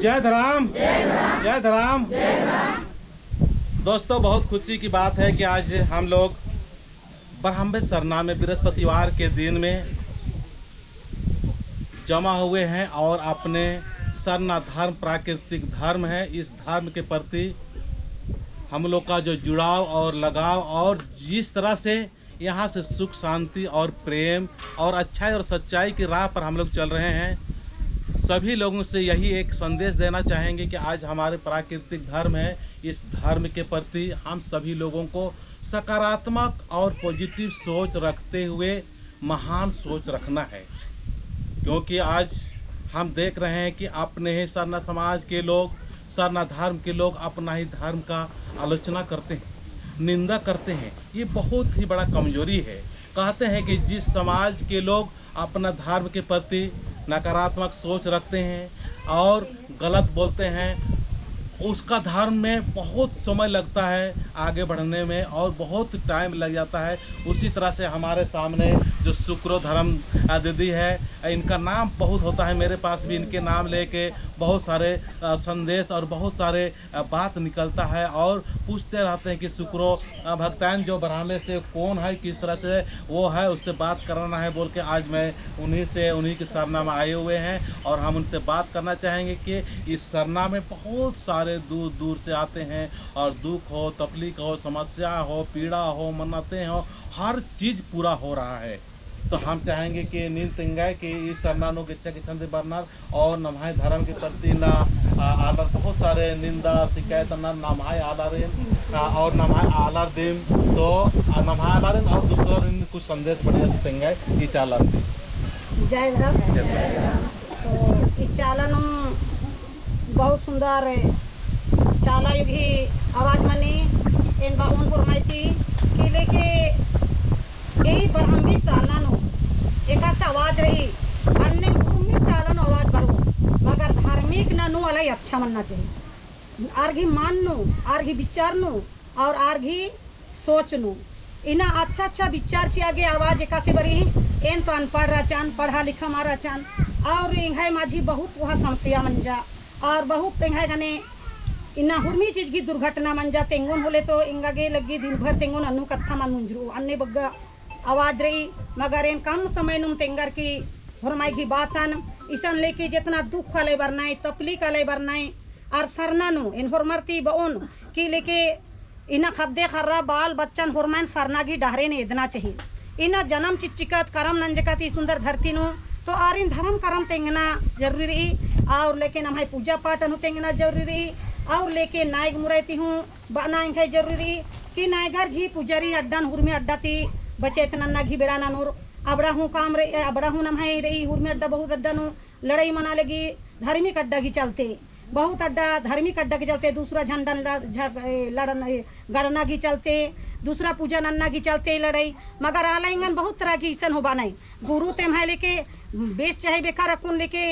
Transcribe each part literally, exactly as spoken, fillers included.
जय धरम, जय धरम। दोस्तों, बहुत खुशी की बात है कि आज हम लोग ब्रह्मबे सरना में बृहस्पतिवार के दिन में जमा हुए हैं और अपने सरना धर्म, प्राकृतिक धर्म है, इस धर्म के प्रति हम लोग का जो जुड़ाव और लगाव और जिस तरह से यहाँ से सुख, शांति और प्रेम और अच्छाई और सच्चाई की राह पर हम लोग चल रहे हैं। सभी लोगों से यही एक संदेश देना चाहेंगे कि आज हमारे प्राकृतिक धर्म है, इस धर्म के प्रति हम सभी लोगों को सकारात्मक और positive सोच रखते हुए महान सोच रखना है, क्योंकि आज हम देख रहे हैं कि अपने ही सरना समाज के लोग, सरना धर्म के लोग अपना ही धर्म का आलोचना करते हैं, निंदा करते हैं। ये बहुत ही बड़ा कमजोरी है। कहते हैं कि जिस समाज के लोग अपना धर्म के प्रति नकारात्मक सोच रखते हैं और गलत बोलते हैं, उसका धर्म में बहुत समय लगता है आगे बढ़ने में और बहुत time लग जाता है। उसी तरह से हमारे सामने जो सुकरो धर्म, अ, दीदी है, इनका नाम बहुत होता है, मेरे पास भी इनके नाम लेके बहुत सारे, अ, संदेश और बहुत सारे अ, बात निकलता है और पूछते रहते हैं कि सुकरो, अ, भगताइन जो ब्राह्मण से कौन है, किस तरह से वो है, उससे बात कराना है बोल के आज मैं उन्हीं से, उन्हीं के सरना में आए हुए हैं और हम उनसे बात करना चाहेंगे कि इस सरना में बहुत सारे दूर दूर से आते हैं और दुख हो, तकलीफ हो, समस्या हो, पीड़ा हो, मन्नतें हो, हर चीज़ पूरा हो रहा है। तो हम चाहेंगे कि नीन तेंगाय कि ई सरना नू गेच्छा गेच्छा ती बरनर और नम्है धर्म के प्रति ना, आ, आलर बहुत सारे निंदा शिकायत ना नम्है आलारिन, आ, और नम्है आलर दिम तो, आ, नम्है आलारिन और दूसरारिन कुछ संदेश बढ़िया से तेंगाय ई चाला नू। जय धर्म। तो ई चाला नू बहुत सुंदर चाला आयो गही आवाज मनी, एन बओन होरमाई ती कि लेके एई बरहम्बी चाला नू एकासे आवाज रई, अन्ने उर्मी चाला नू आवाज बरओ, मगर धार्मिक ननू आलर अच्छा मन्ना चाहिए। आर गही मन नू, आर गही विचार नू और आर गही सोच नू इन्ना अच्छा अच्छा विचार चिआ गे आवाज एकासे बरई। एन तो अनपढ़ रहचन, पढ़ा लिखा मल रहचन, और एंग्है मझी बहुत कोहा समस्या मंजा, और बहुत एंग्है गने इन्ना हुरमी चीज गही दुर्घटना मंजा। तेंगोन होले तो एंगा गे लग्गी दिन भर तेंगोन अन्नु कत्था मल मुंजरू, अन्ने बग्गे आवाज रई, मगर एन कम समय नुम तेंगर की होरमाई गही बातन, इसन लेके जेतना दुख आलय बरनय, तकलीफ आलय बरनय, आर सरना नू एन होरमर ती बओन कि लेके इन्ना ख़द्द ख़र्रा बाल बच्चन होरमन सरना गही डहरेन एदना चाही। इन्ना जनम चिच्चकत करम नंजकत ई सुंदर धरती नू तो आरिन धरम करम तेंगना जरूरी रई, और लेके नम्है पूजा पाठ नू तेंगना जरूरी रई, और लेके नायग मुरई ती हूँ बअना एंग्है जरूरी रई कि नायगर गही पुजारी अड्डन हुरमी अड्डा ती बचेत नन्ना गही बेड़ा ननोर। अबड़ा हूँ काम रई, अबड़ा हूँ नम्है रई हुरमी अड्डा बहुत अड्डा नू लड़ाई मना लगी धार्मिक अड्डा गही चलते। बहुत अड्डा धार्मिक अड्डा के चलते, दूसरा झंडन ल-, झ-, ए, लड़न, ए, गड़ना की चलते, दूसरा पूजा नन्ना की चलते लड़ाई। मगर आला एंगन बहुत तरह की इसन होबा नहीं। गुरु ते एम्है लेके बेस चाहे बेकार अक्कुन लेके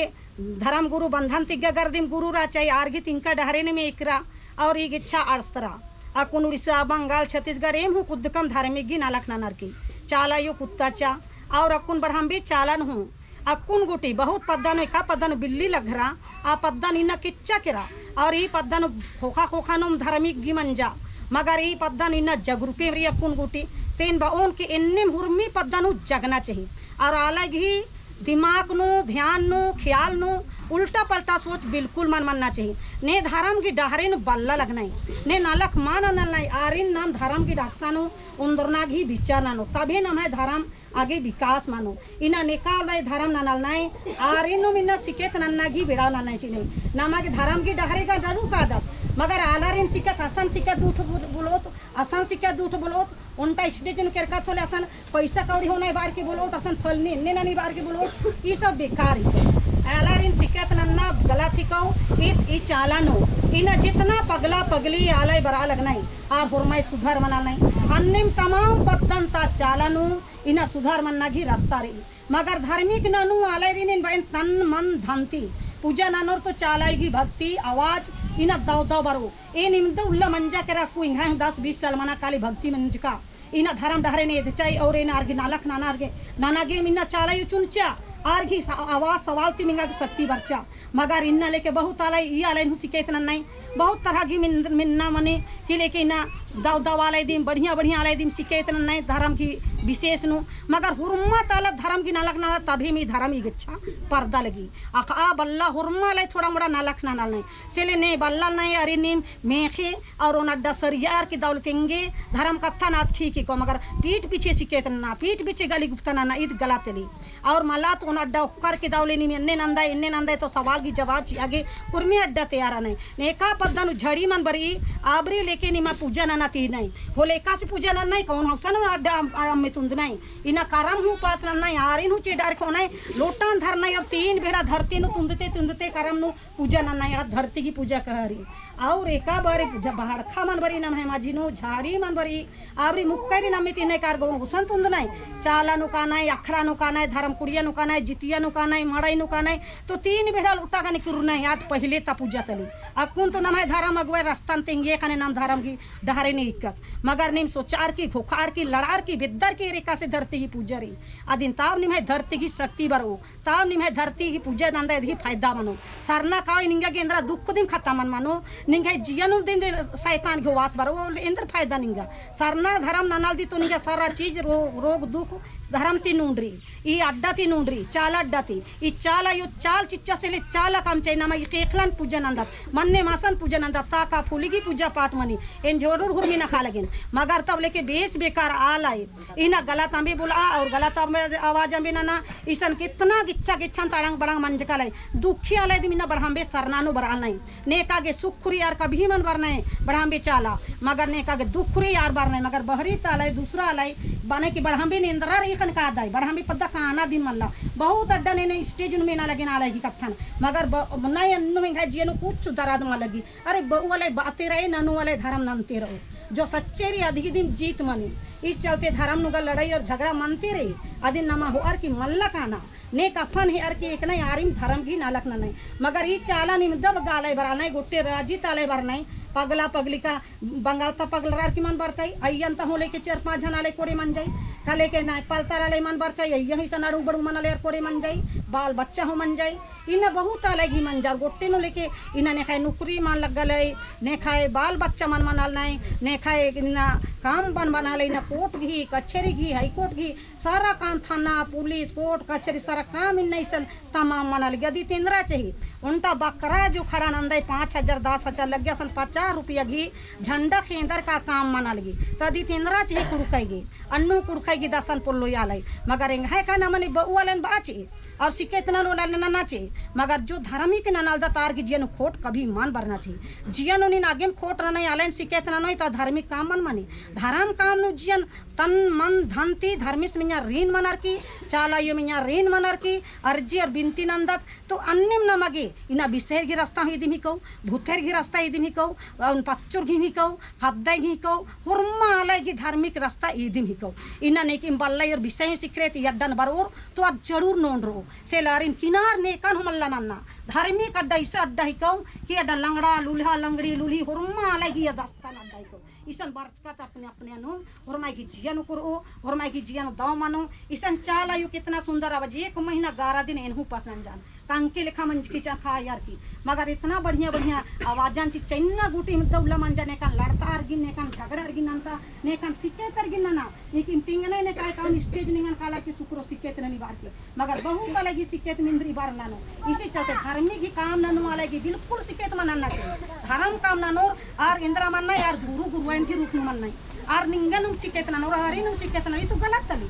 धर्म गुरु बंधन तिग्गा गरदिम गुरु रा चाहे आर गही तिंका डहरेन में एकरा और ई गेच्छा अड़सतरा। अक्कुन उड़ीसा, बंगाल, छत्तीसगढ़ एम हूँ कुद्दकम धार्मिक गही नलख ननर की चाला आयो कुत्ता चा और अक्कुन बरहम्बी चालन हूँ अक्कुन गूटी बहुत पद्दा नू, एका पद्दा नू बिल्ली लग्गरा, आ पद्दा नू इन्ना किच्चा केरा, और ई पद्दा नू ख़ोख़ा ख़ोख़ा नूम धार्मिक गही मंजा, मगर ई पद्दा नू इन्ना जगरुपे रई अक्कुन गूटी। ते एन बओन कि एन्नेम हुरमी पद्दा नू जगना चाही, और आला गही दिमाग नू, ध्यान नू, ख्याल नू उल्टा पल्टा सोच बिल्कुल मल मन्ना चाही। ने धर्म गही डहरे नू बल्ला लगनय, ने नलख मल नना लगनय, आरिन नाम धर्म गही रस्ता नू ओन्दरना गही विचार ननोर, तबे नम्है धर्म आगे विकास मनो। इन्ना नेका आलर धर्म नना लगनय, आरिन नूम इन्ना सिकत नन्ना गही बेड़ा ननय चिअनय। नमा गे धर्म गही डहरे गा ननू कादत, मगर आलारिन सिकत, असन सिकत झूठ बोल-, बोलोत, असन सिकत झूठ बोलोत, ओन्टा stage नू केरकत होले असन पैसा कौड़ी होना बार के बोलोत, असन फलनी एन्ने ननी बार के बोलोत, ई सब बेकार ही। आलारिन सिकत नन्ना गलत ही कहो, ई, ई चाला नू, इन्ना जितना पगला पगली आलय बरआ लगनय, आर होरमय सुधार मना लगनय। अन्नेम तमाम पद्दन ता चाला नू इन्ना सुधार मन्ना गही रस्ता रई। मगर धार्मिक ननू आलारिन एन बअन तन मन धन ती पूजा ननोर तो चाला आयो गही भक्ति आवाज इन्ना दव दव बरओ। एन इवंदा उल्ला मंजा केरा अक्कु एंग्है हूँ दस बीस साल मना काली भक्ति मंजका। इन्ना धर्म डहरे ने एदचय और एन आर गही नलख नना गे, नना गे इन्ना चाला आयो चुनचा। आर गही स-, आवाज सवाल ती एंगा गही शक्ति बरचा। मगर इन्ना लेके बहुत आलय, ई आलय नू शिकायत नन्नय, बहुत तरह गही मिन-, मिन्ना मनी, कि लेके इन्ना दव दव आलय दिम, बढ़िया बढ़िया आलय दिम शिकायत नन्नय, धरम गही विशेष नू। मगर हुरमा ता आलर धरम गही नलख नना, तभी मी धरम ई गेच्छा परदा लगी। अख़आ बल्ला हुरमा आलय थोड़ा मोड़ा नलख नना नन्नय। से ले ने बल्ला नन्नय, अरे नीम मेख़े और ओन अड्डा सरियार की दव ले तेंगे, धरम कत्थन आद ठीक ही को, मगर पीठ पीछे शिकायत नना, पीठ पीछे गाली गुप्ता नना, ईद गलत ले। और मला तो ओन अड्डा ओक्कर की दव ले नीम एन्ने नंदय, एन्ने नंदय तो सवाल गही जवाब चिआ गे, उर्मी अड्डा तैयार नन्नय। नेका पद्दा नू झाड़ी मल बरई, आबरी लेके निमा पूजा नना ती नन्नय। होले एकासे पूजा नन्नय, कौन हौसन अड्डा अम-, अम्मे तुंदनय। इन्ना करम हूँ उपास नन्नय, आरिन हूँ चेडार ख़ोनय, लोटान धरनय और तीन बेड़ा धरती नू तुंदते तुंदते करम नू पूजा नन्नय, आद धरती गही पूजा कहरी। और एका बारी पूजा बहड़खा मल बरई, नम्है मझी नू झाड़ी मल बरई, आबरी मुक्करी नम्मे ती नन्नय, कार गौन गुसन तुंदनय, चाला नू कानय, अखड़ा नू कानय, धरम कुड़िया नू कानय, जितिया नू कानय, मड़ई नू कानय, तो तीन बेड़ा लोटा कानी कुरनय, आद पहिले ता पूजा तली। अक्कुन तो नम्है धरम अगुवाई रस्ता नू तेंगे काने नाम धरम गही डहरे नी इक्कत। मगर नीम सोचार की, घोखार की, लड़ार की, बेद्दर की एकासे धरती गही पूजा रई। अदिन तब निम्है धरती गही शक्ति बरओ। तब निम्है धरती गही पूजा नंदय, इदही फायदा मनो। सरना काव निंगा गे एन्दरा दुख दिम खतम मल मनो। निंग्है जिया नू दिम शैतान गही वास बरओ, एन्दर फायदा निंगा। सरना धरम ननालदी तो निंगा सारा चीज रो-, रोग दुख धरम ती नू उंडरी, ई अड्डा ती नू उंडरी, चाला अड्डा ती। ई चाला यो चाल चिच्चा से ले चाला काम चाहिए, नमा ई केखलन पूजा नंदत, मन्ने मासन पूजा नंदत, ताका फूली गही पूजा पाठ मनी, एन जरूर हुरमी नखा लगेन। मगर तब लेके बेस बेकार आलय, इन्ना गलत अम्बे बोलआ और गलत अम्बे आवाज अम्बे नना, इसन कितना गिच्छा गिच्छन तड़ंग बड़ंग मंजका लय। दुखी आलय दिम इन्ना बढ़ाम्बे सरना नू बरआ नन्नय। नेका गे सुख रई आर कभी मल बरनय बढ़ाम्बे चाला, मगर नेका गे दुख रई आर बरनय, मगर बहरी ता आलय दूसरा आलय बने कि बढ़ाम्बे नेंदरा रई ख़ने कादय, बढ़ाम्बे पद्दा काना दिम मल्ला। बहुत अड्डा ने ने stage नू मेना लगेन आलय गही कत्थन, मगर ब-, नय अन्नु एंग्है जिया नू कुछ दर्द मल लगी। अरे बऊ आलय बाते रई, ननू आलय धरम नन्ते रओ। जो सच्चे रई अदही दिम जीत मनी। इस चलते धरम नू गा लड़ाई और झगड़ा मनते रई। अदिन नमा होअर की मल्ला काना। नेक अफन हेअर की एकनय आरिम धरम गही नलख ननय। मगर ई चाला नीम दव गा आलय बरआ नय, गोट्टे राजी ता आलय बरनय, पगला पगलिका बंगाल ता पगलरअर की मल बरचय, अइय्यन ता हूँ लेके चार पाँच झन आलय कोड़े मंजय, का लेके नेपाल ता आलय मल बरचय, अइय्या हूँ इसन अड़ू बड़ू मना लेअर कोड़े मंजय, बाल बच्चा हूँ मंजय। इन्ना बहुत आलय गही मंजर गोट्टे नू लेके इन्ना नेखय नुकरी मल लग्गा लय, नेखय बाल बच्चा मल मना लय, नेखय इन्ना काम मल बना लय, इन्ना कोर्ट गही, कचहरी गही, हाई कोर्ट गही, सारा काम थाना, पुलिस, कोर्ट, कचहरी, सारा काम इन्ना इसन तमाम मना लगी। अदित एन्दरा चाही, ओन्टा बकरा जो खड़ा नंदय पाँच हजार, दस हजार लग्गी, असन पचास रुपया गही झंडा खेंदर का काम मना लगी। तो अदित एन्दरा चाही कुँड़ुख़य गही, अन्नु कुँड़ुख़य गही दसन पोल्लो आलय, मगर एंग्हय का नमन बऊ आलयन बआ चाही। और सिकेत ननोर आलर नना चाही, मगर जो धर्मिक ननालदत आर गही जिया नू खोट कभी मल बरना चाही। जिया नू नीन आगेम खोट ननय आलयन सिकेत ननोय तो धर्मिक काम मल मनी। धर्म काम नू जियन तन मन धन ती धर्मेस मइय्याँ ऋण मनर की, चाला अयो मइय्याँ ऋण मनर की, अर्जी और बिनती नन्दत तो अन्नेम नमा गे इन्ना बिसेर गही रस्ता हूँ इदिम हिकउ, भूतेर गही रस्ता इदिम हिकउ, अउन पच्चुर गही हिकउ, ख़द्दय गही हिकउ, होरमा आलय गही धर्मिक रस्ता इदिम हिकउ। इन्ना नेकिम बल्लय और बिसय हूँ सिखरे ती अड्डन बरओर तो अद जरूर नोन रओ। से ले आरिन किनार नेकन हूँ मल्ला नन्ना। धर्मिक अड्डा इसे अड्डा हिकउ कि अड्डा लंगड़ा, लुल्हा, लंगड़ी, लुल्ही, होरमा आलय गही अद अस्तन अड्डा हिकउ। इसन बरचकत अपने अपने नू होरमाय गही जिया नू कुरओ, होरमाय गही जिया नू दव मनो। इसन चाला अयो कितना सुन्दर आवाज, एक महीना ग्यारह दिन एन हूँ पसन जान। कंके लेखा मंजकी चखा यार की। मगर इतना बढ़िया बढ़िया आवाजन चिच्चा इन्ना गूटी मतलब उल्ला मंजा नेकन लड़ता अरगिन, नेकन झगड़ा अरगिन नन्ता, नेकन सिकेत अरगिन नना। नेकिम तिंगने नेकय काम stage निंगन काला की सुकरो सिकेत ननी बार की। मगर बहुत आलय गही सिकेत मिन्द्री बार ननो। इसी चलते धर्मी गही काम ननो आलय गही बिल्कुल सिकेत मल नन्ना चाही। धर्म काम ननोर आर एन्दरा मन्ना, आर गुरु गुरुआइन गही रूप नू मन्ना। आर निंगन सिकेत ननोर, आरिन सिकेत ननोर, ई तो गलत तली।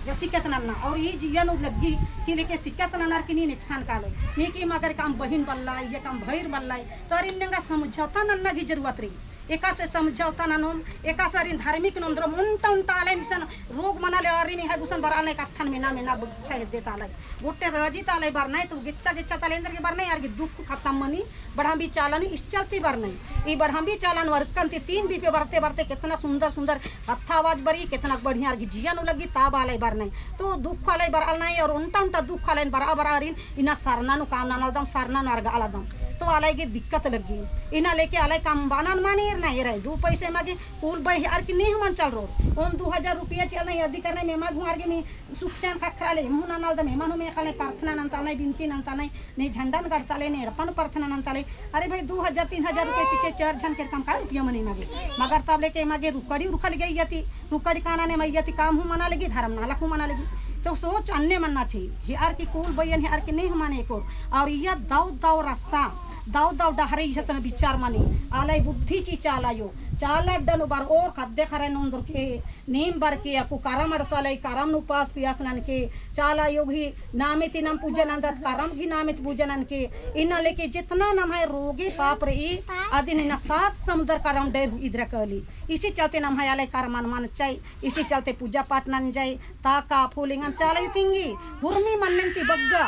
या सिकेत नन्ना, और ई जिया नू लग्गी कि लेके सिकेत ननर की नीन एकसन कालो। नेकिम अगर काम बहिन बल्ला, या काम भईर बल्ला, तो आरिन नेंगा समझौता नन्ना गही जरूरत रई। एकासे समझौता ननोम, एकासे आरिन धार्मिक नन्दरोम, ओन्टा ओन्टा आलय इसन रोग मना ले आरिन एंग्है गुसन बरआ ले कत्थन मेना मेना बुच्छा हेद्दे ता आलय। गोट्टे राजी ता आलय बरनय, तो गेच्छा गेच्छा ता आलय एन्देरगे बरनय, आर गही दुख खतम मनी, बढ़ाम्बी चाला नू इस चलती बरनय। ई बढ़ाम्बी चाला नू अरकन ती तीन बीपे बरते बरते केतना सुन्दर सुन्दर हत्था आवाज बरई, केतना बढ़िया आर गही जिया नू लग्गी, तब आलय बरनय। तो दुख आलय बरआ लनय, और ओन्टा ओन्टा दुख आलय बरआ बरआ आरिन, इन्ना सरना नू काम ननालदम, सरना नू अरगआ लगदम। तो आलय गे दिक्कत लग्गी। इन्ना लेके आलय कमबानन मनी एरना एरई। दू पैसे मा गे कुल बई हेअर की नी हूँ मल चलरोर। ओन दू हजार रुपया चिआ आलय अदी करना में मा गे हूँ आर गे मी सुख चैन ख़क्खरा ले, एम हूँ ननालदम, एमन हूँ मेख़ा ले, प्रार्थना नन्तालय, बिनती नन्तालय, ने झंडन गड़तालय, ने एड़पन प्रार्थना नन्तालय। अरे भाई, दू हजार, तीन हजार रुपया चिच्चे, चार झन केरकम का रुपया मनी मा गे। मगर तब लेके मा गे रुकड़ी उरखा लगी इय्या ती, रुकड़ी काना ने मइय्या ती काम हूँ मना लगी, धरम नलख हूँ मना लगी। तो सोच अन्ने मन्ना चाही। हेअर की कुल बइयन हेअर की नी हूँ मने एकोर। और इय्या दव दव रस्ता, दव दव डहरे इसन बिचार मनी। आलय बुद्धि चिच्चा आलयो। चाला अड्डा नू बरओर ख़द्द ख़र्रन ओन्दरके, नीम बरके अक्कु करम अंड़सालय, करम नू उपास पियास ननके, चाला अयो गही नामे ती नाम पूजा नन्दत, करम गही नामे ती पूजा ननके, इन्ना लेके जितना नम्है रोगे पाप रई, अदिन इन्ना सात समुन्दर करम डैर हूँ इदरा काली। इसी चलते नम्है आलय करमन मल चिच्चय, इसी चलते पूजा पाठ नंजय, ताका फूल एंगन चाला अयो तिंगी, हुरमी मन्नेन ती बग्गे,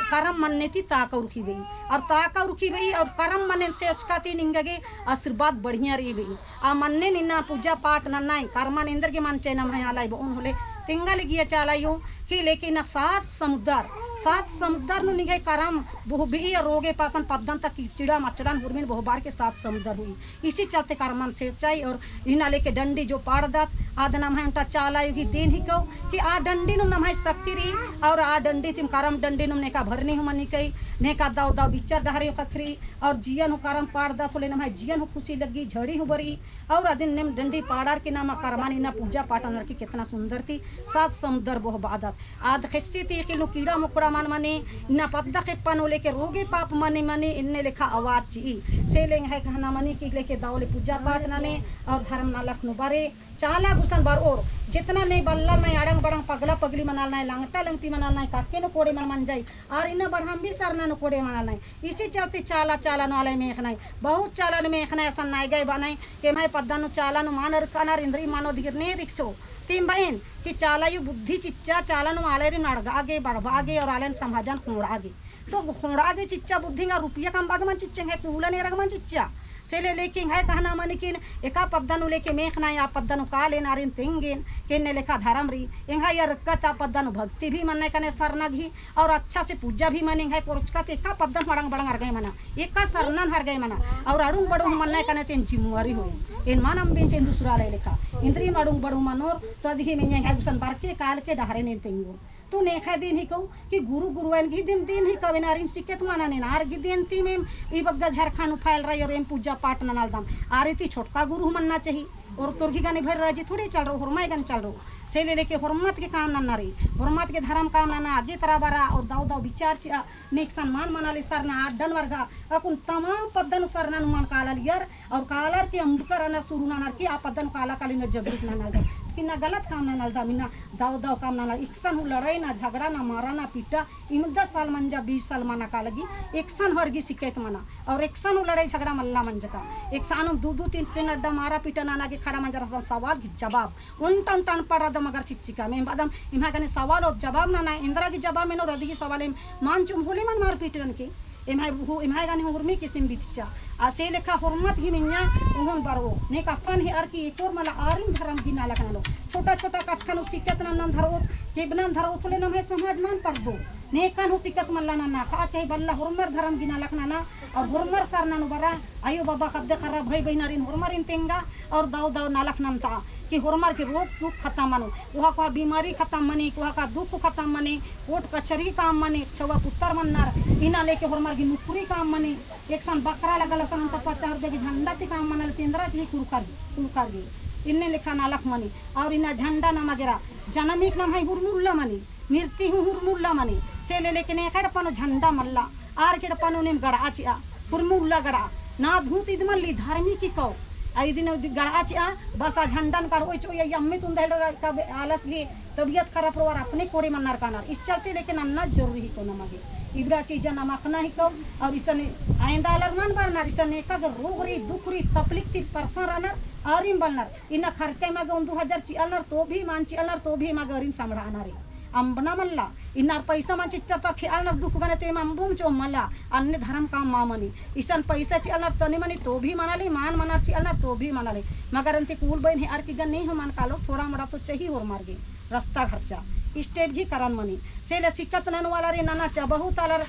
करम मन्ने ती ताका उरखी बई, और ताका उरखी बई, और करम मन्नेन से ओचका ती निंगा गे आशीर्वाद बढ़िया रई बई। आ मन्नेन इन्ना पूजा पाठ नन्नय, करमन एन्देरगे मल चिच्चय नम्है आलय बओन होले, तिंगा लगिया चाला अयो, कि लेके इन्ना सात समुन्दर, सात समुन्दर नू निंग्है करम बोहबई और रोगे पापन पद्दन ता कीचड़न मचड़न हुरमिन बोहबार के सात समुन्दर हुई। इसी चलते करमन से चिच्चय और इन्ना लेके डंडी जो पाड़दत, आद नम्है ओन्टा चाला अयो गही देन हिको, कि आ डंडी नू नम्है शक्ति रई, और आ डंडी तिम करम डंडी नू नेका भरनी हूँ मनी कई, नेका दव दव बिचार डहरे ख़क्खरी, और जियन हूँ करम पाड़दत होले नम्है जियन हूँ खुशी लग्गी, झड़ी हूँ बरई, और अदिन नेम डंडी पाड़ार की नाम करमन इन्ना पूजा पाठ ननर की कितना सुन्दर ती सात समुन्दर बोहबादत। आद ख़ेस्सी ती इखिल नू कीड़ा मकोड़ा मल मनी, इन्ना पद्दा खेप्पा नू लेके रोगे पाप मल मनी, इन्ने लेखा आवाज चिई। से ले एंग्है कहना मनी कि लेके दव ले पूजा पाठ नने और धरम नलख नू बरे। चाला गुसन बरओर, जितना ने बल्लालनय, अड़ंग बड़ंग पगला पगली मनालनय, लंगटा लंगटी मनालनय, काके नू कोड़े मल मंजय, आर इन्ना बड़हम्बी सरना नू कोड़े मनालनय। इसी चलते चाला, चाला नू आलय मेख़नय, बहुत चाला नू मेख़नय, असन नैगय बअनय, कि एम्है पद्दा नू चाला नू मल अरखनर, इन्द्री मनो दिर ने रिक्सो। तिम बअन कि चाला अयो बुद्धि चिच्चा, चाला नू आलय रिम नड़गआ गे, बढ़बआ गे और आलयन समाजन ख़ोंड़आ गे। तो ख़ोंड़आ गे चिच्चा बुद्धि एंगा रुपया कमबआ गे मल चिच्चा, एंग्है कुलन एरा गे मल चिच्चा। से ले लेके एंग्है कहना मनी कि एका पद्दा नू लेके मेख़नय, आ पद्दा नू कालेन आरिन तेंगेन, कि एन्ने लेखा धरम रई, एंग्है अरखत आ पद्दा नू भक्ति भी मन्नय कने सरना गही, और अच्छा से पूजा भी मनी, एंग्है कोरचका ती एका पद्दा नू अड़ंग बड़ंग अरगय मना, एका सरना नू अरगय मना, और अड़ुंग बड़ुंग मन्नय कने तेन जिम्मेवारी होई। एन मल अम्बिन चिअन दूसरा आलय लेखा। इन्द्रिम अड़ुंग बड़ुंग मनोर, तो अदही मेंजा एंग्है गुसन बरके कालके डहरेन एन तेंगोन। तो नेखय दिन हिको कि गुरु गुरुआइन गही दिन, दिन हिको, एन आरिन सिकत मना नेन, आर गही दिन तिम एम ई बग्गे झारखंड नू फैल रई और एम पूजा पाठ ननालदम। आर इती छोटका गुरु हूँ मन्ना चाही। और तोर गही गने भर राजी थोड़ी चलरओ, होरमय गने चलरओ। से ले लेके होरमत गे काम नन्ना रई, होरमत गे धरम काम नन्ना, आगे तरा बरा और दव दव बिचार चिआ, नेकसन मल मनाली सरना अड्डन बरगा, अक्कुन तमाम पद्दा नू सरना नू मल कालालियर, और कालर की अम्बकर अनर सुरु ननर की आ पद्दा नू काला काली ना जगरूक ननालदम। कि ना गलत काम ननालदम, इन्ना दव दव काम नना, एकसन हूँ लड़ाई ना झगड़ा ना मारा ना पीटा, इमदा साल मंजा बीस साल मना का लगी, एकसन हर गही सिकत मना। और एकसन हूँ लड़ाई झगड़ा मल्ला मंजका। एकसन हूँ दू दू तीन तीन अड्डा मारा पीटा नना गे खड़ा मंजा रहचा, सवाल गही जवाब। ओन्टा ओन्टा अनपढ़ रअदम मगर चिच्चिका। एम बअदम, एम्है गने सवाल और जवाब नना, एन्दरा गही जवाब मेनोर अदी गही सवाल एम मल चिओम होले मल मारपीट ननके। एम्है हूँ, एम्है गने हूँ उर्मी किसिम बितचा। आ से लेखा होरमत गही मेंजा उहुन बरओ। नेक अपन हेअर की एकोर मला आरिम धरम गही नलख ननोत। छोटा छोटा कटखन हूँ सिकत नन्नन धरओत, केबनन धरओत होले नम्है समाज मल परदो। नेकन हूँ सिकत मल्ला नन्ना, का चाही बल्ला होरमर धरम गही नलख नना, और होरमर सरना नू बरा, अयो बाबा ख़द्द ख़र्रा भई बहिन आरिन होरमारिन तेंगा, और दव दव नलख नन्ता, कि होरमर गही रोग दुख खतम मनो, कोहा कोहा बीमारी खतम मनी, कोहा कोहा दुख खतम मनी, कोर्ट कचहरी काम मनी, छउवा पुत्तर मन्नर, इन्ना लेके होरमर गही नुकरी काम मनी, एकसन बकरा लगल असन अन्ता पचास रुपया गही झंडा ती काम मनाले तेन्दरा चाही कुँड़ुख़र, कुँड़ुख़र गही, इन्ने लेखा नलख मनी, और इन्ना झंडा नमा गे रा, जनमिक नम्है हुरमी उल्ला मनी, मिर्ती हूँ हुरमी उल्ला मनी, से ले लेके नेखय एड़पा नू झंडा मल्ला, आर गे एड़पा नू नीम गड़आ चिआ, हुरमी उल्ला गड़आ, ना धूत इद मल्ली धर्मी की कौ, आ इदिन गड़आ चिआ, बस आ झंडन गड़ओ चिओ, या अम्मी तुन्दहल का आलस गही तबियत खराब रओ आर अपने कोड़े मन्नर कानर, इस चलते लेके नन्ना जरूरी हिको नमा गे, इबड़ा चीजन नमा अख़ना हिको, और इसन आइंदा आलर मल बरनर, इसन एका गे रोग रई, दुख रई, तकलीफ ती परेशान रअनर, आरिम बलनर, इन्ना खर्चा मा गे ओन दू हजार चिअलनर तो भी, मल चिअलनर तो भी मा गे आरिन सम्हड़ाना रई। अम्बना मल्ला, इन्नर पैसा मल चिच्चर तो खेअलनर दुख गने ते एम अम्बोम चिओम मला, अन्ने धरम काम मल मनी। इसन पैसा चिअलनर तनी मनी तो भी मनाली, मल मनार चिअलनर तो भी मनाली। मगर अन्ती कुल बइन हेअर की गने हूँ मल कालो, थोड़ा मोड़ा तो चाही होरमर गे रस्ता खर्चा। State गही करन मनी। से ले सिकत ननू आलर नना चा बहुत आलर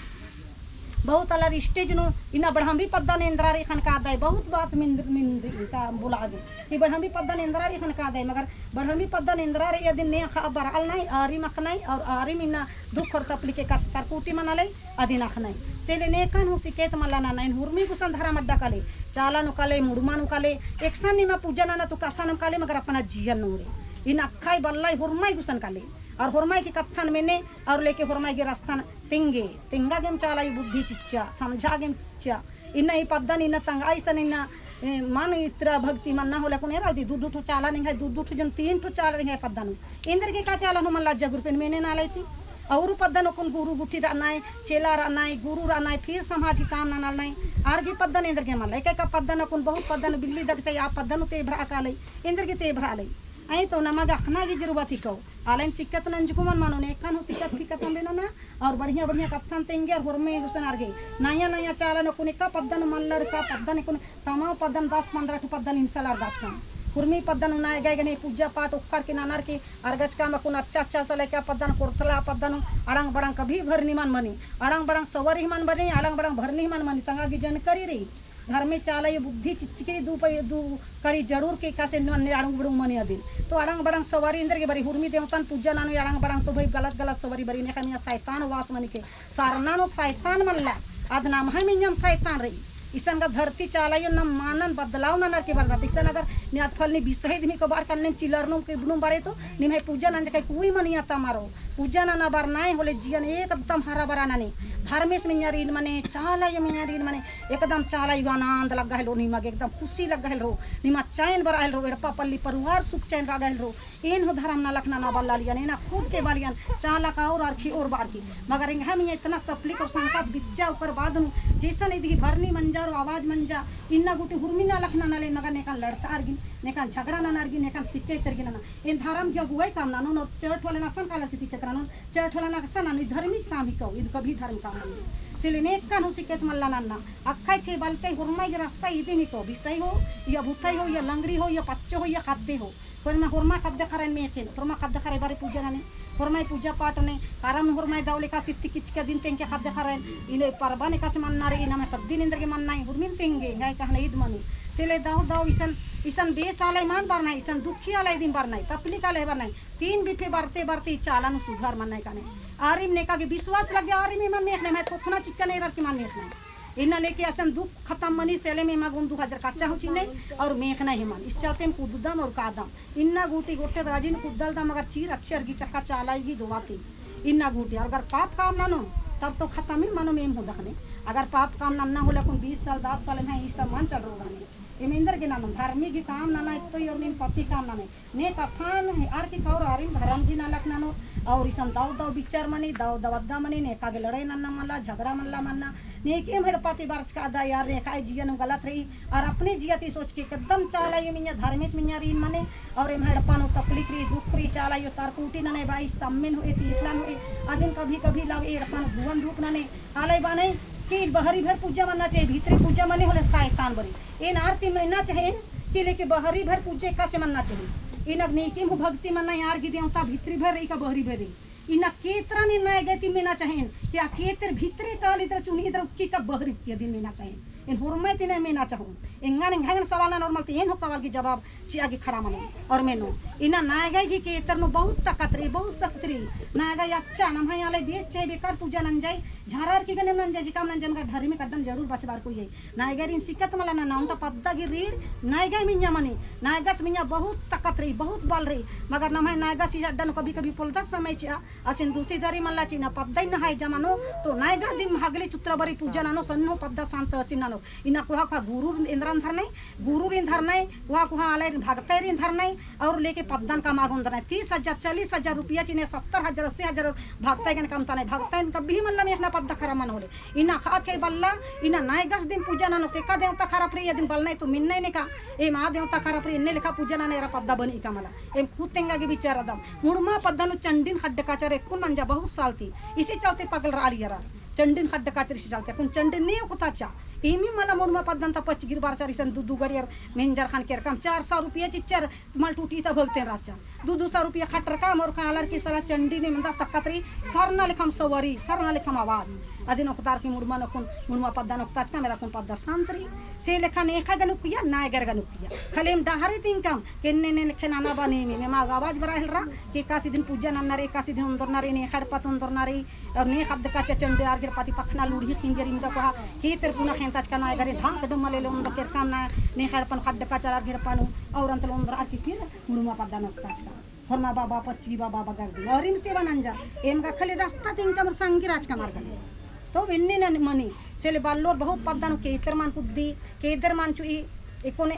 बहुत आलर stage नू इन्ना बढ़म्बी पद्दन एन्दरा रई ख़ने कादय, बहुत बात मिन-, मिन रई का बोला गे। कि बढ़म्बी पद्दन एन्दरा रई ख़ने कादय, मगर बढ़म्बी पद्दन एन्दरा रई अदिन ने अख़ा बरआलनय, आरिम अख़नय, और आरिम इन्ना दुख और तपलिक एकासे तरकुटी मनालय, अदिन अख़नय। से ले नेकन हूँ सिकैत मल्ला नना, एन हुरमी गुसन धरम अड्डा काले, चाला नू काले, मुड़मा नू काले, एकसन निमा पूजा नना तो कसन नू काले, मगर अपना जियन नू रई। इन्ना अख़ाय बल्लाय होरमाय गुसन काले, और होरमाय की कत्थन मेने, और लेके होरमाय गे रस्तन तेंगे, तेंगा गेम चाला अयो बुद्धि चिच्चा, समझा गेम चिच्चा। इन्ना ई पद्दन इन्ना तंगआ इसन इन्ना, ए, मन इतरा भक्ति मन्ना होले अक्कुन एरा दी, दू दू ठो चाला निंग्है, दू दू ठो जन तीन ठो चाला निंग्है पद्दन। एन्देरगे का चाला नू मल्ला लज्जा गुरपेन मेने नालय ती। और पद्दन अक्कुन गुरु गुट्ठी रअनय, चेला रअनय, गुरु रअनय, फिर समाज की काम ननालनय। आर गे पद्दन एन्देरगे मल्ला। एका एका पद्दन अक्कुन बहुत पद्दन बिल्ली दग चाही, आ पद्दन ते भरा कालय, एन्देरगे ते भरा लय। अई तो नमा गे अख़ना गे जरूरत हिकौ। आलयन सिकत नंजकु मन मानो, नेकन हूँ सिकत फिकत अम्बे नना, और बढ़िया बढ़िया कत्थन तेंगे, और होरमे गुसन आर गे। नया नया चाला नू अक्कुन एका पद्दन मल्लर का पद्दन अक्कुन तमाम पद्दन दस पन्द्रह ठो पद्दन इन्साल अरगाचकम। हुरमी पद्दन नू नैगय गने पूजा पाठ ओक्कर की ननर की अरगाचकम अक्कुन अच्छा अच्छा सले का पद्दन कोरथला पद्दन अड़ंग बड़ंग कभी भरनी मन मनी, अड़ंग बड़ंग सवारी मन बनी, अड़ंग बड़ंग भरनी मन मनी, तंगआ गे जानकारी रई। धर्मे चाला अयो बुद्धि चिच्चकी दू पै-, दू कड़ी जरूर के एकासे नन्ने अड़ंग बड़ंग मनी अदिन। तो अड़ंग बड़ंग सवारी एन्देरगे बरी हुरमी देवतन पूजा ननोय अड़ंग बड़ंग तो भाई गलत गलत सवारी बरी नेका मिया सैतान वास मनी के। सरना नू सैतान मल्ला, अद नम्है मियम सैतान रई। इसन गा धरती चाला अयो नम मानन बदलाव ननर के बरदत। इसन अगर नियाद फलनी बिसही दिमी को बार कन्ने चिलर नू के बुनुम बारे तो निम्है पूजा नंजकय कोई मनिया तमारो। पूजा नना बरनय होले जियन एकदम हरा भरा ननी। धर्मेस मियाँ रीन मने, चाला अयो मियाँ रीन मने, एकदम चाला अयो आनंद लग्गा हेलरो निमा गे, एकदम खुशी लग्गा हेलरो, निमा चैन बरा हेलरो, एड़पा पल्ली परिवार सुख चैन रगा हेलरो। एन हूँ धरम नलख नना बल्लालियन, एना खुद के बलियन, चाला का और अरखी और बारकी। मगर एंग्है मियाँ इतना तपलिक और संकट बिच्चा उकर बाद नू, जैसन इदही भरनी मंजा और आवाज मंजा, इन्ना गूटी हुरमी नलख ननाले, मगर नेकन लड़तारगिन, नेकन झगड़ा ननारगिन, नेकन सिक्के तरगिन नना। एन धरम गे अगुवाई काम ननोन और चर्च वाले नसन कालर की सिक्के तरनोन, चर्च वाला नसन ननोन, ई धर्मी काम हिकौ, इद कभी धर्म काम ननोन। सिले नेकन हूँ सिक्के त मल्ला नन्ना, अक्खय छे बलचय होरमय गे रस्ता इदिन हिकौ, बिसय हो, या भुतय हो, या लंगड़ी हो, या पच्चो हो, या खद्दे हो। होरमा, होरमा खद्दे खरैन मेखेन, होरमा खद्दे खरैन बारी पूजा नने, होरमय पूजा पाठ नने, करम होरमय दव लेखा सित्ती किचका दिन तेंके खद्दे खरैन, इले परबा नेकासे मन्ना रई, इनामे पद्दी निंदर गे मन्ना, हुरमिन तेंगे, एंग्है कहना इद मनी। सिले दव दव इसन, इसन बेस आलय मान बरनय, इसन दुखी आलय दिम बरनय, तपलिक आलय बरनय। तीन बिफे बरते बरते ई चाला नू सुधार मन्नय काने। आरिम नेका गे बिस्वास लग्गे, आरिम एमन मेखनय, मैं थोथना चिक्का नेरर की मान मेखनय। इन्ना लेके असन दुख खतम मनी, सेले में एमा गुन दू हजार कच्चा हूँ चिन्हय और मेखनय हेमन। इस चलते में कुद्ददम और कादम। इन्ना गूटी गोट्टे राजिन कुद्दलदम, अगर चीर अच्छे अरगी चक्का चाला अयो गी दोवा ती। इन्ना गूटी, और अगर पाप काम ननोन, तब तो खतम ही मनो में एम हूँ दखने। अगर पाप काम नन्ना होले अक्कुन बीस साल, दस साल में ई सब मन चल रहो रहने। एम एन्देर गे ननोन, धर्मी गी काम नना इत्तो और नीम पति काम नने। नेक अफान आर की कौर आरिम धरम गी नलख ननोर, और इसन दव दव बिचार मनी, दव दव अद्दा मनी, नेका गे लड़ाई नन्ना मल्ला, झगड़ा मल्ला मन्ना, नेक एम हेड़पा ती बरचका अद्दा यार, नेका ए जिया नू गलत रई, और अपने जिया ती सोच के एकदम चाला अयो मियाँ धर्मेस मियाँ रीन मने, और एम हेड़पा नू तकलीफ रई, दुख रई, चाला अयो तरकुटी नने बाईस तम्मिन होए, तीफलन होए, अदिन कभी कभी लव एड़पा नू भुवन रूप नने, आलय बानय कि बहरी भर पूजा मन्ना चाही, भीतरी पूजा मने होले सैतान बरी। एन आर ती मेना चाहेन कि लेके बहरी भर पूजे एकासे मन्ना चाही। एन अग नेकिम हूँ भक्ति मन्ना, आर गी देवता भीतरी भर रई का बहरी भर रई। इन्ना केतरा ने नैगय ती मेना चाहेन कि आ केतर भीतरी काली इधर चुनी इधर उक्की का बहरी उक्की अदिन मेना चाहेन। एन होरमय ती ने मेना चाहोन। एंगन एंगन सवाल ननोर मल ती एन हूँ सवाल गी जवाब चिआ गे खड़ा मनो और मेनो। इन्ना नैगय गी केतर नू बहुत ताकत रई, बहुत शक्ति रई। नैगय अच्छा नम्है आलय बेस चाहे बेकार पूजा नंजय, झारर की गने नंजय, जिकाम नंजय, मगर धर्मी कड्डन जरूर बचबार कोई है। नैगय रीन सिकत मला नना, ओन्टा पद्दा गी रीन नैगय मियाँ मनी, नैगस मियाँ बहुत ताकत रई, बहुत बल रई। मगर नम्है नैगस ही अड्डा नू कभी कभी पोलदस समय चिआ, असिन दूसरी दरी मल्ला चिना पद्दा इन्ना है जमानो, तो नैगस दिम हगली चुत्रा बरी पूजा ननो, सन्नो पद्दा शांत असिन ननो। इन्ना कोहा कोहा गुरु एन्द्रन धरनय, गुरुरिन धरनय, कोहा कोहा आलय भगतैरिन धरनय, और लेके पद्दन कमआ गे ओन्दरनय। तीस हजार, चालीस हजार रुपया चिने, सत्तर हजार, अस्सी हजार भगतैगन कमतनय। भगतैन कभी मल्ला मेखना पद्दा खरा मनो होले। इन्ना अख़ा छै बल्ला, इन्ना नैगस दिम पूजा ननोस, एका देवता खराप रई, अदिन बलनय तो मिन्नय नेका, एम आ देवता खराप रई, एन्ने लेखा पूजा ननय, एरा पद्दा बनी का मला। एम खुद तेंगा गे बिचार अदम। मुड़मा पद्दा नू चंडिन खड्ड काचर एकुन मंजा बहुत साल ती। इसी चलते पगल रआलियर। चंडिन खड्ड काचर इसी चलते। अक्कुन चंडिन ने ओकता चा। एमी मला मुड़मा पद्दन ता पच्च गिर बार चार इसन दू दू गड़ियर मेंजर खान केरकम चार सौ रुपया चिच्चर मल टूटी ता भगतेन राचा। दू दू सौ रुपया खटर का मोर कालर की सला चंडी ने मंदा ताकत रई, सरना लेखम सवारी, सरना लेखम आवाज। अदिन ओक्तार की मुड़मा नखुन, मुड़मा पद्दा नोक्ताचका मेरा कुन पद्दा शांत रई। से लेखा नेखा गनुकिया, नायगर गनुकिया। खाली एम डहरे तिंकम, केन्ने ने लेखे नाना बा नेमी, एमा आवाज बरा हेलरा, कि एकासी दिन पूजा नन्ना रई, एकासी दिन ओन्दरना रई, नेखा एड़पा ता ओन्दरना रई, और नेखा अद्दका चचम दे आर गे एड़पा ती पखना लुड़ही किंजर इमदा कोहा, कि तेर पुना खेंताचका नायगर धाम कदम मले ले ओन्दर केरकम ना, नेखा एड़पन खड्डका चलार गे एड़पा नू, और अंतल ओन्दर आर की फिर मुड़मा पद्दा नोक्ताचका। होरमा बाबा, पच्ची बाबा बगर दी। और इम सेवा नंजा। एम गा खाली रास्ता तिंकम संगी राज कमर गने। तो इन्ने नन मनी। सेले बाल्लोर बहुत पद्दा नू केतर मन कुद्दी, केतर मन चुई, एकोने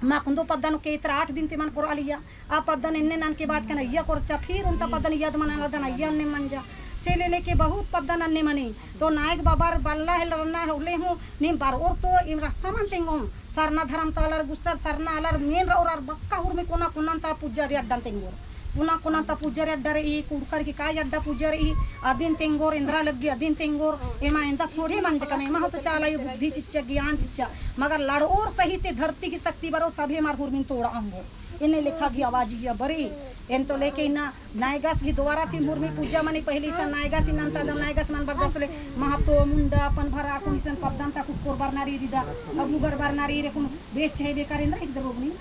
माकुंदो पद्दा नू केतर आठ दिन ते मन कोरा लिया। आ पद्दा नू इन्ने नन के बाचकन अइया कोरचा, फिर उन्ता पद्दा नू इय्या दे मन आलदन अइया अन्ने मंजा। सेले लेके बहुत पद्दा नन्ने मनी। तो नायक बाबर बल्ला हेलरना होले हूँ, नीम बरओर तो इम रास्ता मन तेंगोम। सरना धरम ता आलर गुस्तर, सरना आलर मेन रओर आर बक्का हुरमी कोना कोना ता पूजा रे अड्डा तेंगोर। कोना कोना ता पूजा रे अड्डा रई, कुँड़ुख़र की काय अड्डा पूजा रई, अदिन तेंगोर, एन्दरा लग्गी अदिन तेंगोर, एमा एन्दा थोड़े मंजकम, एमा हूँ तो चाला अयो बुद्धि चिच्चा, ज्ञान चिच्चा, मगर लड़ओर सही ते धरती की शक्ति बरओ, तबे मार हुरमिन तोड़ा अम्बो। एन्ने लेखा गी आवाज इया बरई। एन तो लेके इन्ना नायगस गी द्वारा ती हुरमी पूजा मनी। पहली इसन नायगस इन्ना ता दम नायगस मन बरदस ले महतो, मुंडा, पनभरा, कुन इसन पद्दन ता कुक्कोर बरना रई रिदा। अब उगर बरना रई रे कुन बेस छे बेकार एन्दरा एक दरोगनी।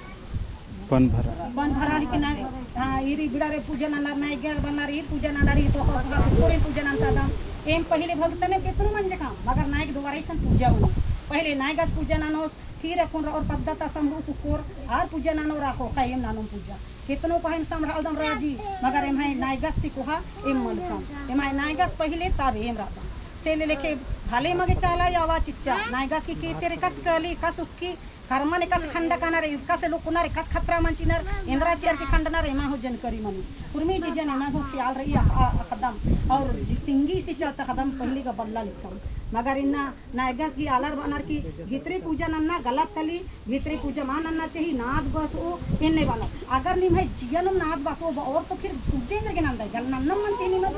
पनभरा। पनभरा ही कि ना, हाँ, ईरी बिड़ा रे पूजा नन्ना रई, नायगर बरना रई, पूजा नन्ना रई, तो कुक्कोर पूजा नन्ना ता दम। एम पहले भगतने केतनो मंजकम, मगर नायक द्वारा इसन पूजा मनी। पहले नायगस पूजा ननोस, फिर अक्कुन रओर पद्दा ता समरू कुक्कोर, आर पूजा ननोर आखो, कायम ननोम पूजा। केतनो पहेम समरालदम राजी, मगर एम्है नायगस ती कोहा एम मलसम। एम्है नायगस पहिले तब एम रअदम। सेले लेके भले मगे चाला आवा चिच्चा, नायगस की केते रे कस कहली, कस उक्की, करमन एकासे खंडा काना रे, एकासे लोकना रे, एकासे खतरा मंचिना रे, एन्दरा चिअर की खंडना रे, एमा हूँ जनकरी मनी। हुरमी जिजन एमा हूँ ख्याल रई अ-, अ-, अख़दम। और तिंगी से चलता ख़दम पहली का बल्ला लिखम। मगर इन्ना नायगस गी आलर बअनर की भितरी पूजा नन्ना गलत तली, भितरी पूजा मा नन्ना चाही, नाद बसओ, एन्ने बअनर। अगर निम्है जिया नुम नाद बसओ बओर तो फिर पूजा एन्देरगे नन्दय, गल नन्नम मल चाही निम्है।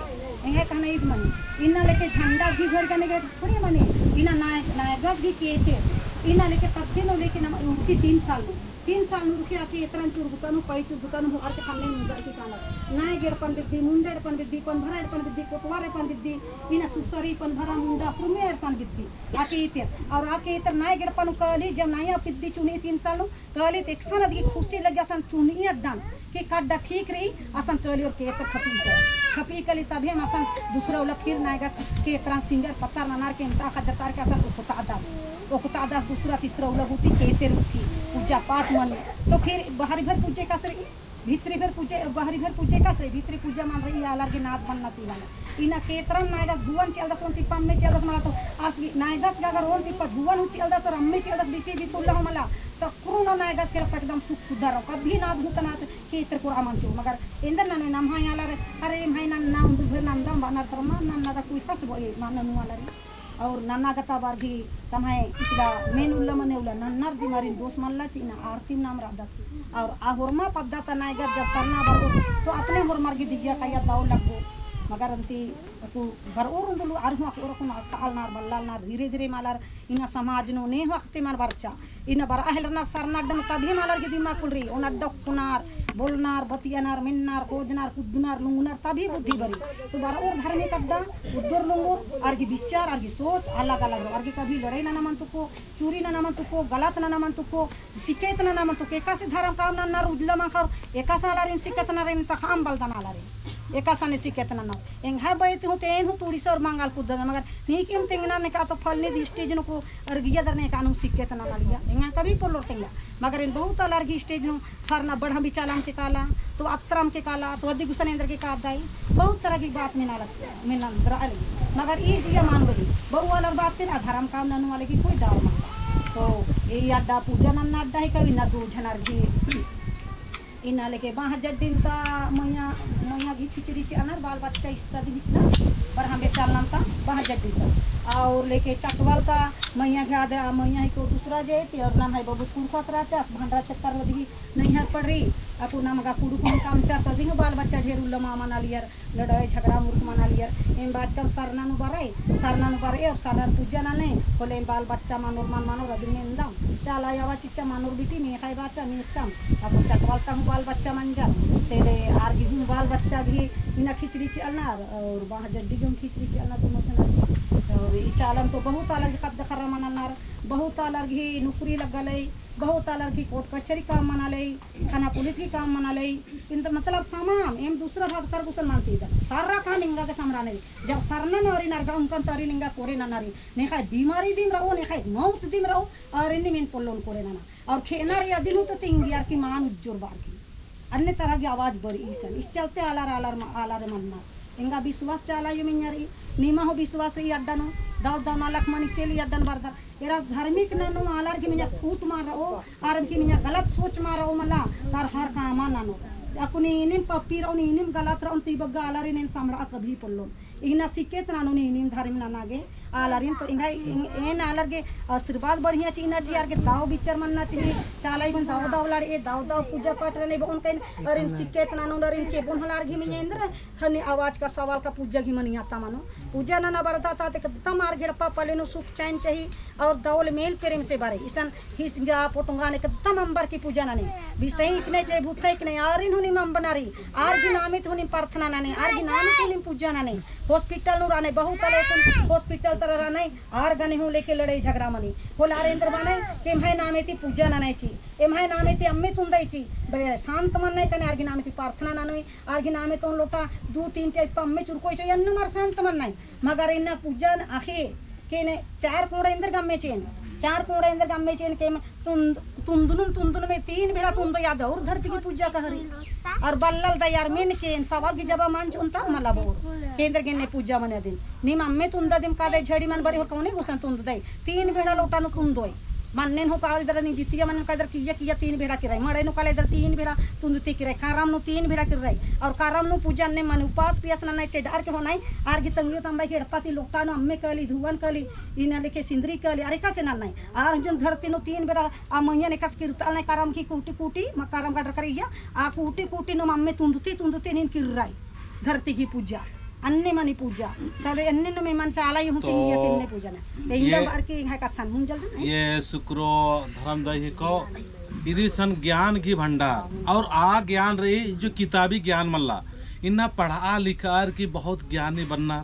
एंग्है कहना ईद मनी। इन्ना लेके झंडा गी घर गने गे थोड़ी मनी। इन्ना नाय-, नायगस गी केते। इन्ना लेके तब दिनो लेके नमा उरखी तीन साल नू। तीन साल नू उरखी आके एतरन चुरगुता नू, पई चुरगुता नू, होअर के खन्ने मुंडा की काना। नायग एड़पन बिद्दी, मुंडा एड़पन बिद्दी, पनभरा एड़पन बिद्दी, कोटवार एड़पन बिद्दी, इन्ना सुसरी, पनभरा, मुंडा, हुरमी एड़पन बिद्दी। आके इतर, और आके इतर नायग एड़पन कहली, जब नाया बिद्दी चुनी तीन साल नू, कहली तो एकसन अदगी खुशी लग्गी असन चुनी अड्डन, कि कड्डा ठीक रई, असन कहली और केतर खपी कली। खपी कली तभे एम असन दूसरा उल्ला फिर नायगस केतरन सिंगर पत्तर ननर के एन्ता खजरतार के असन ओक्तादस। ओक्तादस दूसरा तीसरा उल्ला गूटी केते उरखी, पूजा पाठ मनी। तो फिर बाहरी भर पूजे कस रई, भितरी भर पूजे, बाहरी भर पूजे कस रई, भितरी पूजा मल रई, आलर गे नाद मन्ना चिअना। इन्ना केतरन नायगस धुवन चिअलदस ओन टिप्पा अम्मे चिअलदस मला तो आस गी नायगस गा अगर ओन टिप्पा धुवन हूँ चिअलदस और अम्मे चिअलदस बिपी बिपुल्ला हूँ मला तो कुरुना नायगस के एकदम सुख सुधर रओ। कभी नाद हूँ तना केतर कोरआ मल चिओ, मगर एन्देर नने नम्है आलर, अरे एम्है नन्ना उन्दु भर नन्दम बअनर तर मा नन्ना दा कोई कस बओ ए मा ननु आलर। और नन्ना गता बार भी तम्है इकला मेन उल्ला मने उल्ला नन्नर दिमारिन दोष मल्ला चिअना आरतीम नाम रअदत। और आ होरमा पद्दा ता नायगर जब सरना बरओ तो अपने होरमर गी दिया कया दव लग्गो। मगर अन्ती अक्कु बरओर उन्दुल अरहु अक्कु ओरकुन कालनर बल्लालनर धीरे धीरे मालर इन्ना समाज नू ने हूँ अख़ते मल बरचा। इन्ना बरआ हेलरनर सरना अड्डा नू तभी मालर गे दिमाग खुलरई। ओन अड्डा ओक्कनर, बोलनर, बतियनर, मेन्नर, खोजनर, कुद्दनर, लुंगनर, तभी बुद्धि बरई। तो बरओर धर्मेक अड्डा, उद्दोर लुंगोर, आर गी बिचार, आर गी सोच अलग अलग रओ। आर गी कभी लड़ाई नना मल तुक्को, चोरी नना मल तुक्को, गलत नना मल तुक्को, शिकायत नना मल तुक्को। एकासे धरम काम नन्नर उजला मल खर, एकासे आलारिन शिकायत नना रे तख़ा अम्बल दना आलारिन। एकासे ने शिकायत नन्नर। एंग्है बई ती हूँ ते एन हूँ तुड़ी सौर मंगल कुद्दा, मगर नीकिम तेंगना नेका तो फलनी दी stage नू को अरगिया दर नेका नुम शिकायत नना लिया। एंगा कभी पोल्लोर तेंगा। मगर एन बहुत आलर गी stage नू सरना बढ़म बिचालम के काला, तो अतरम के काला, तो अदि गुसन एन्देरगे कादय, बहुत तरह की बात मेना लग, मेना रअली। मगर ई जिया मान बली, बऊ आलर बात ते ना धरम काम ननु आलर गी कोई दाव मल्ला। तो ई अड्डा पूजा नन्ना अड्डा ही कभी ना दू झनर गी। इन्ना लेके बाह जड्डिन ता मइया, मइया गी खिचड़ी चिअनर, बाल बच्चा इस्ता दी हिकना, बरहम बेचालनम ता बाह जड्डिन ता। और लेके चकवाल ता मइया गी आद, मइया ही को दूसरा जे ती, और नम्है बबुस कुँड़ुख़त रहते, अस भंडरा चक्कर होदी ही नैहर पड़री, अक्कु नमगा कुँड़ुख़ हूँ काम चरता दिंग, बाल बच्चा ढेर उल्ला मा मना लियर, लड़ाई झगड़ा मुरुख मना लियर। एम बाचकम सरना नू बरई, सरना नू बरई, और सरना नू पूजा नने, होले एम बाल बच्चा मनोर मल मनोर अदिन एन्दम। चाला आवा चिच्चा मनोर बिटी, नेख़य बाचा नेख़तम। अक्कु चकवाल ता हूँ बाल बच्चा मंजर, सेले आर गी हूँ बाल बच्चा गी इन्ना खिचड़ी चिअलनर, और बाह जड्डी गी हूँ खिचड़ी चिअलनर, दोनों झना। ई चालन तो बहुत आलर गही ख़द्द ख़र्रा मना ननर, बहुत आलर गही नौकरी लग्गा लई, बहुत आलर गही कोर्ट कचहरी काम मना लई, थाना पुलिस गही काम मना लई। इन्ता मतलब तमाम एम दूसरा भाग तर गुसन मानती दन। सारा काम एंगा गे समरा नई। जब सरना नू आरिन अरगा उंकन तो आरिन एंगा कोरे नना रई। नेखय बीमारी दिम रओ, नेखय मौत दिम रओ, आरिन नीम एन पोल्लोन कोरे नना। और खेअना रई अदिन हूँ तो तिंगियर की मान उज्जोर बार की। अन्ने तरह की आवाज बरई इसन। इस चलते आलर, आलर म-, आलर मन्नर। एंगा विश्वास चाला आयो मइय्याँ रई, नीमा हूँ विश्वास रई अड्डा नू, दव दव नलख मनी से ले अड्डा नू बरदर। एरा धार्मिक ननोम आलर की मइय्याँ फूट मल रओ, आर की मइय्याँ गलत सोच मल रओ मला, तर हर कामा ननोम। अक्कु नीनिम पप्पी रओ, नीनिम गलत रओ, ती बग्गे आलारिन एन समरा कभी पोल्लोन। इन्ना सिक्कत ननोम नीनिम धर्म नना गे, आलारिन तो एंगा एन आलर गे आशीर्वाद बढ़िया चिअना चिई, आर गे दव बिचर मन्ना चिई, चाला आयोन दव दव लड़े, दव दव पूजा पाठ रने बओन कइन, आरिन सिक्कत ननोम, आरिन केबोन हला आर गही मइय्याँ एन्दर, खने आवाज का सवाल का पूजा गही मनी आता मनो। पूजा नना बरदत आद एकदम आर गे एड़पा पल्ले नू सुख चैन चाही, और दव ले मेल प्रेम से बरई। इसन हिस गा पोटुंगा ने एकदम अम्बर की पूजा नने। बिसई हिकने चाहे भूत हिकने आरिन हूँ नीम अम्बना रई। आर गही नामे ती हूँ नीम प्रार्थना नने। आर गही नामे ती हूँ नीम पूजा नने। Hospital नू रअनय बहुत आलर अक्कुन hospital तरा रअनय। आर गने हूँ लेके लड़ाई झगड़ा मनी। होले आर एन्दर बअनय कि एम्है नामे ती पूजा ननय चिई। एम्है नामे ती अम्मे तुन्दय चिई। बे शांत मन्नय कने आर गही नामे ती प्रार्थना ननोय। आर गही नामे ती ओन लोटा दू तीन टेक अम्मे चुरकोय चिई। अन्नुम आर शांत मन्नय। मगर इन्ना पूजा न अख़ी, केने चार कोंड़ा एन्दर गा अम्मे चिएन, चार कोंड़ा एन्दर गा अम्मे चिएन के तुंद-, तुंदनुम, तुंदनुम तीन भेड़ा तुंदोय आद और धरती की पूजा कहरी। और बल्लल दयार मेन केन सवाल की जवाब मंजा ओन्ता मला बओर। के एन्दर गे ने पूजा मने अदिन। नीम अम्मे तुंदा दिम कादय झड़ी मल बरई होले कौने गुसन तुंददय। तीन भेड़ा लोटा नू तुंदोय। मन्नेन हूँ काली दरा नी जितिया मन्नेन काली दरा किया किया तीन भेड़ा किर्रय। मड़ई नू काली दरा तीन भेड़ा तुंदती किर्रय। करम नू तीन भेड़ा किर्रय। और करम नू पूजा ने मने उपास पियास ननय चेडअर के होनय। आर गही तंग्यो तम्बई की एड़पा ती लोटा नू अम्मे काली, धुवन काली, इन्ना लेके सिंदरी काली, अरे एकासे ननय। आर जोन धरती नू तीन भेड़ा आ मइय्याँ ने एकासे किर्रतल नय करम की कूटी कूटी, म करम गडर करिया, आ कूटी कूटी नू अम्मे तुंदती तुंदती नीन किर्रय। धरती की पूजा, अन्ने मनी पूजा। तले अन्ने नू मेमन चाला आयो हूँ तो तिंगिया तिन्ने पूजा ना। ते ये इंदा बार की है कत्थन मुंजल ना। ये सुकरो धरम दई हिको, इदी सन ज्ञान की भंडार। और आ ज्ञान रई जो किताबी ज्ञान मल्ला। इन्ना पढ़ा लिखार की बहुत ज्ञानी बन्नर,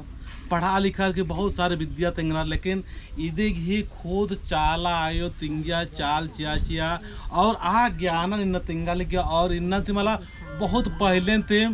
पढ़ा लिखार की बहुत सारे विद्या तेंगनर, लेकिन इदी गही खुद चाला आयो तिंगिया चाल चिआ चिआ और आ ज्ञानन इन्ना तिंगा लगिया और इन्ना ती मला बहुत पहले ती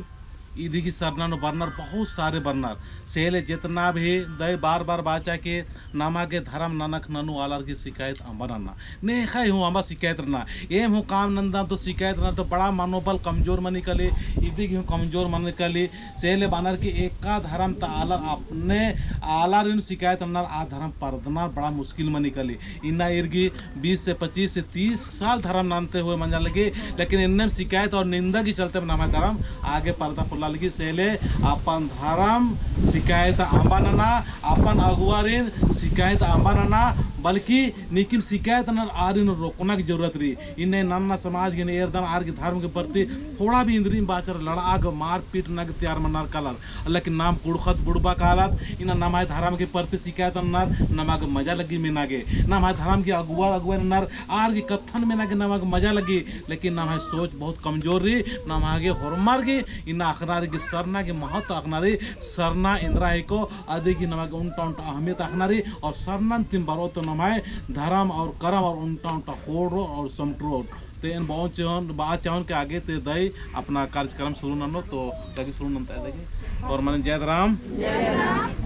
इदी गही सरना नू बरनर, बहुत सारे बरनर। से ले जेतना भी दई बार बार बाचा के नमा गे धरम ननख ननू आलर गही शिकायत अम्बा नन्ना। नेखय हूँ अम्बा शिकायत रन्ना। एम हूँ काम नन्दन तो शिकायत रन्ना तो बड़ा मनोबल कमजोर मनी काली, इदी गही हूँ कमजोर मनी काली। से ले बअनर की एका धरम ता आलर अपने आलारिन शिकायत रन्नर, आ धरम परदना बड़ा मुश्किल मनी काली। इन्ना ईर गही बीस से पच्चीस से तीस साल धरम नन्ते हुए मंजा लगी, लेकिन एन्नेम शिकायत और निंदा की चलते नम्है धरम आगे परदा पोल्ला लगी। से ले अपन धरम शिकायत अम्बा नना, अपन अगुवारिन शिकायत अम्बा नना, बल्कि नीकिम शिकायत ननर आरिन रोकना की जरूरत रई। इन्ने नन्ना समाज गे एरदन आर गही धरम के प्रति थोड़ा भी इन्द्रिम बाचर लड़आ गे मारपीट नना गे तैयार मनर कालर। लेकिन नाम कुँड़ुख़त बुड़बा कालत, इन्ना नम्है धरम के प्रति शिकायत ननर, नमा गे मजा लग्गी मेना गे। नम्है धरम के अगुवा, अगुवा ननर, आर गही कत्थन मेना गे नमा गे मजा लग्गी। लेकिन नम्है सोच बहुत कमजोर रई, नमा गे होरमर गे इन्ना अख़ना रई कि सरना गे महत्व अख़ना रई, सरना एन्दरा हिको, अदी गही नमा गे ओन्टा ओन्टा अहमियत अख़ना रई, और सरनन तिम बरओ तो नम्है धरम और करम और ओन्टा ओन्टा ख़ोंड़रओ और समटरओ। ते एन बओन चाहोन, बआ चाहोन के आगे ते दई अपना कार्यक्रम शुरू ननो, तो दई शुरू नन्ता दई। और मने जय धरम। जय धरम।